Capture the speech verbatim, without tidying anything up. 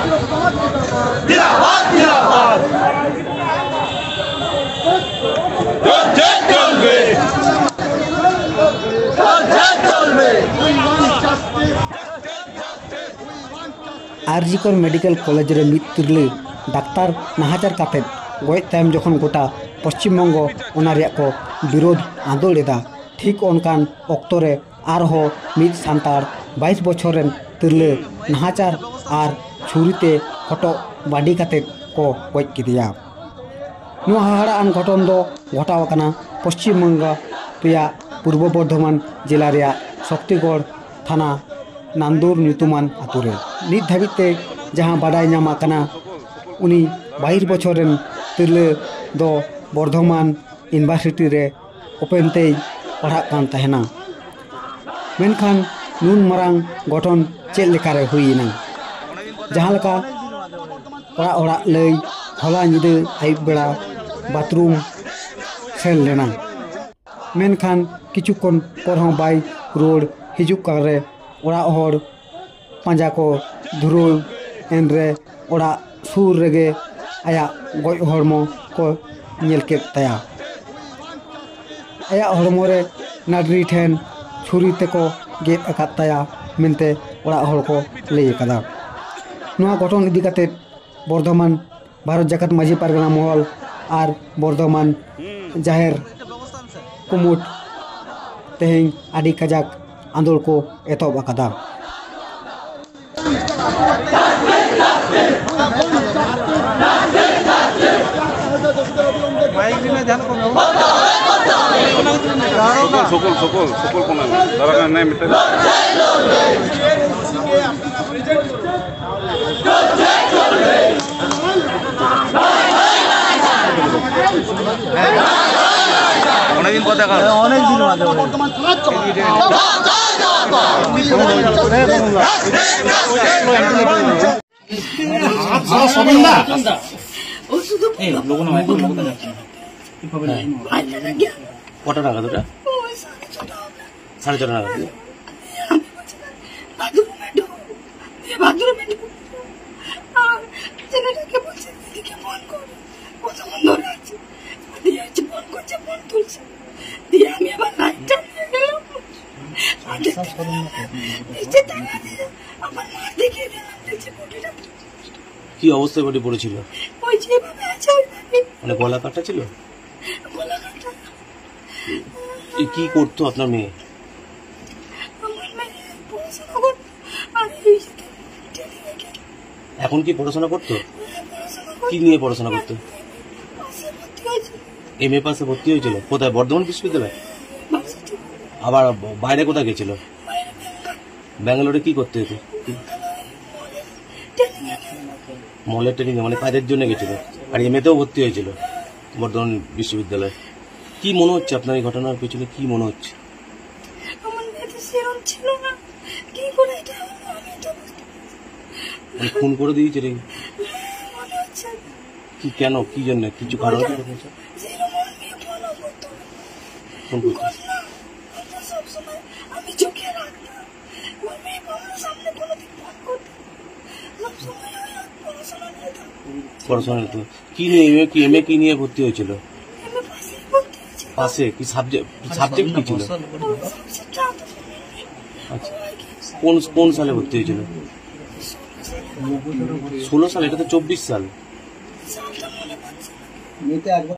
জিন্দাবাদ, জিন্দাবাদ। চলবে, চলবে। চলবে, চলবে। ᱟᱨ ᱡᱤ ᱠᱚᱨ ᱢᱮᱰᱤᱠᱮᱞ ᱠᱚᱞᱮᱡᱽ ᱨᱮ ᱢᱤᱫ ᱛᱤᱨᱞᱟᱹ ᱰᱟᱠᱛᱟᱨ ᱱᱟᱦᱟᱪᱟᱨ ᱠᱟᱛᱮ ᱜᱚᱡ ᱛᱟᱭᱚᱢ ᱡᱚᱠᱷᱚᱱ ᱜᱚᱴᱟ ᱯᱚᱥᱪᱤᱢ ᱵᱚᱝᱜᱚ ᱚᱱᱟ ᱨᱮᱭᱟᱜ ᱠᱚ ᱵᱤᱨᱳᱫᱷ ᱟᱸᱫᱳᱲ ᱮᱫᱟ, ᱴᱷᱤᱠ ᱚᱱᱠᱟᱱ ᱚᱠᱛᱚ ᱨᱮ ᱟᱨᱦᱚᱸ ᱢᱤᱫ ᱥᱟᱱᱛᱟᱲ ᱵᱟᱭᱤᱥ ᱵᱚᱪᱷᱚᱨ ᱨᱮᱱ ᱛᱤᱨᱞᱟᱹ ᱱᱟᱦᱟᱪᱟᱨ ᱟᱨ ᱪᱷᱩᱨᱤ ᱛᱮ ᱦᱚᱴᱚᱜ ᱵᱟᱹᱰᱤ ᱠᱟᱛᱮ ᱠᱚ ᱜᱚᱡ ᱠᱮᱫᱮᱭᱟ᱾ ᱱᱚᱣᱟ ᱦᱟᱦᱟᱲᱟᱜ ᱟᱱ ᱜᱷᱚᱴᱚᱱ ᱫᱚ ᱜᱷᱚᱴᱟᱣ ᱟᱠᱟᱱᱟ ᱯᱚᱥᱪᱤᱢ ᱵᱚᱝᱜᱚ ᱨᱮᱭᱟᱜ ᱯᱩᱨᱵᱚ ᱵᱚᱨᱫᱷᱚᱢᱟᱱ ᱡᱮᱞᱟ ᱨᱮᱭᱟᱜ ᱥᱚᱠᱛᱤᱜᱚᱲ ᱛᱷᱟᱱᱟ ᱱᱟᱱᱫᱩᱨ ᱧᱩᱛᱩᱢᱟᱱ ᱟᱛᱳ ᱨᱮ᱾ ᱱᱤᱛ ᱫᱷᱟᱹᱵᱤᱡ ᱛᱮ ᱡᱟᱦᱟᱸ ᱵᱟᱰᱟᱭ ᱧᱟᱢ ᱟᱠᱟᱱᱟ, ᱩᱱᱤ ᱵᱟᱭᱤᱥ ᱵᱚᱪᱷᱚᱨ ᱨᱮᱱ ᱛᱤᱨᱞᱟᱹ ᱫᱚ ᱵᱚᱨᱫᱷᱚᱢᱟᱱ ᱤᱭᱩᱱᱤᱵᱷᱟᱨᱥᱤᱴᱤ ᱨᱮ ᱳᱯᱮᱱ ᱛᱮᱭ ᱯᱟᱲᱦᱟᱜ ᱠᱟᱱ ᱛᱟᱦᱮᱱᱟ᱾ ᱢᱮᱱᱠᱷᱟᱱ ᱱᱩᱱ ᱢᱟᱨᱟᱝ ᱜᱷᱚᱴᱚᱱ ᱪᱮᱫ ᱞᱮᱠᱟᱨᱮ ᱦᱩᱭ ᱮᱱᱟ? ᱡᱟᱦᱟᱸ ᱞᱮᱠᱟ ᱚᱲᱟᱜ ᱦᱚᱲᱟᱜ ᱞᱟᱹᱭ, ᱦᱚᱞᱟ ᱧᱤᱫᱟᱹ ᱟᱹᱭᱩᱵ ᱵᱮᱲᱟ ᱵᱟᱛᱷᱨᱩᱢ ᱥᱮᱱ ᱞᱮᱱᱟ, ᱢᱮᱱᱠᱷᱟᱱ ᱠᱤᱪᱷᱩ ᱠᱷᱚᱱ ᱯᱚᱨ ᱦᱚᱸ ᱵᱟᱭ ᱨᱩᱣᱟᱹᱲ ᱦᱤᱡᱩᱜ ᱠᱟᱱ ᱨᱮ ᱚᱲᱟᱜ ᱦᱚᱲ ᱯᱟᱸᱡᱟ ᱠᱚ ᱫᱷᱩᱨᱟᱹᱣ ᱮᱱ ᱨᱮ ᱚᱲᱟᱜ ᱥᱩᱨ ᱨᱮᱜᱮ ᱟᱭᱟᱜ ᱜᱚᱡ ᱦᱚᱲᱢᱚ ᱠᱚ ᱧᱮᱞ ᱠᱮᱫ ᱛᱟᱭᱟ᱾ ᱟᱭᱟᱜ ᱦᱚᱲᱢᱚ ᱨᱮ ᱱᱟᱹᱰᱨᱤ ᱴᱷᱮᱱ ᱪᱷᱩᱨᱤ ᱛᱮᱠᱚ ᱜᱮᱫ ᱟᱠᱟᱫ ᱛᱟᱭᱟ ᱢᱮᱱᱛᱮ ᱚᱲᱟᱜ ᱦᱚᱲ ᱠᱚ ᱞᱟᱹᱭ ᱟᱠᱟᱫᱟ᱾ ᱱᱚᱣᱟ ᱜᱷᱚᱴᱚᱱ ᱤᱫᱤ ᱠᱟᱛᱮ ᱵᱚᱨᱫᱷᱚᱢᱟᱱ ᱵᱷᱟᱨᱚᱛ ᱡᱟᱠᱟᱛ ᱢᱟᱹᱡᱷᱤ ᱯᱟᱨᱜᱟᱱᱟ ᱢᱚᱦᱚᱞ ᱟᱨ ᱵᱚᱨᱫᱷᱚᱢᱟᱱ ᱡᱟᱦᱮᱨ ᱠᱩᱢᱩᱴ ᱛᱮᱦᱮᱧ ᱟᱹᱰᱤ ᱠᱟᱡᱟᱠ ᱟᱸᱫᱳᱲ ᱠᱚ ᱮᱛᱚᱦᱚᱵ ᱟᱠᱟᱫᱟ᱾ ᱢᱟᱭᱤᱠ ᱨᱮᱱᱟᱜ ᱡᱟᱦᱟᱱᱟᱜ ᱠᱚ ᱵᱮᱵᱚᱥᱛᱷᱟ? ᱥᱩᱠᱚᱞ, ᱥᱩᱠᱚᱞ, ᱥᱩᱠᱚᱞ, ᱥᱩᱠᱚᱞ ᱠᱚ ᱢᱮᱱᱟ᱾ ᱫᱟᱨᱟ ᱠᱟᱱᱟ ᱢᱤᱫᱴᱮᱱ᱾ অনেকদিন পর দেখা হলো। অনেকদিন বাদে। কটা নাগাদ ওটা? সাড়ে ছটা নাগাদ। বাথরুমে ঢুকো, বাথরুমে ঢুকো। ছেলেটাকে বলছে, "দিদিকে ফোন করো।" কতক্ষণ ধরে আছে, দিয়ে হচ্ছে ফোন করছে, ফোন তুলছে। দিয়ে আমি আবার লাইটটা নিয়ে গেলাম। আর দেখতে পেলাম, নিচে তালা দিয়ে আমার মার দিকে গেলাম, দেখছি বডিটা কি অবস্থায় বডি পড়েছিল? ওই যেভাবে আছে ওইভাবে। মানে গলা কাটা ছিল? গলা কাটা। এ কি করতো আপনার মেয়ে? আমার মেয়ে পড়াশোনা করতো। আর এই যে এখন কি পড়াশোনা করতো? পড়াশোনা করতো। কি নিয়ে পড়াশোনা করতো? পাশে ভর্তি হয়েছিল। এম এ পাসে ভর্তি হয়েছিল। কোথায়? বর্ধমান বিশ্ববিদ্যালয়? ভার্সিটি। আবার ব-, বাইরে কোথায় গেছিল? বাইরে বেঙ্গালোর। ব্যাঙ্গালোরে কি করতে যেত? মলের ট্রেনিং এ। মলের ট্রেনিং এ, মানে কাজের জন্য গেছিল। আর এম এ তেও ভর্তি হয়েছিল বর্ধমান বিশ্ববিদ্যালয়ে। কি মনে হচ্ছে আপনার এই ঘটনার পেছনে, কি মনে হচ্ছে? আমার মেয়ে তো সেরকম ছিল না, কি করে এটা হলো আমি এটা বুঝতে পারছি না। মানে খুন করে দিয়েছে রে? হ্যাঁ, মনে হচ্ছে। কি, কেন, কি জন্য, কিছু কারণ কি? যেরকম আমার মেয়ে ফলো করতো। ফোন করতো। করতো না, করতো সবসময়। আমি চোখে রাখতাম। আমার মেয়ে বাবার সামনে কোনোদিন ফোন করতো না। সবসময় ওই পড়াশোনা নিয়ে থাকতো। পড়াশোনা নিয়ে তো কি নিয়ে, এম এ কি, এম এ কি নিয়ে ভর্তি হয়েছিল? এম এ পাশে ভর্তি হয়েছিল। পাশে কি সাবজেক্ট, সাবজেক্ট কি ছিল? ও সাবজেক্টটা অত মনে নেই। আচ্ছা। কোন, কোন সালে ভর্তি হয়েছিল? ষোলো সালে, এটা তো চব্বিশ সাল। সালটা মনে পড়ছে না।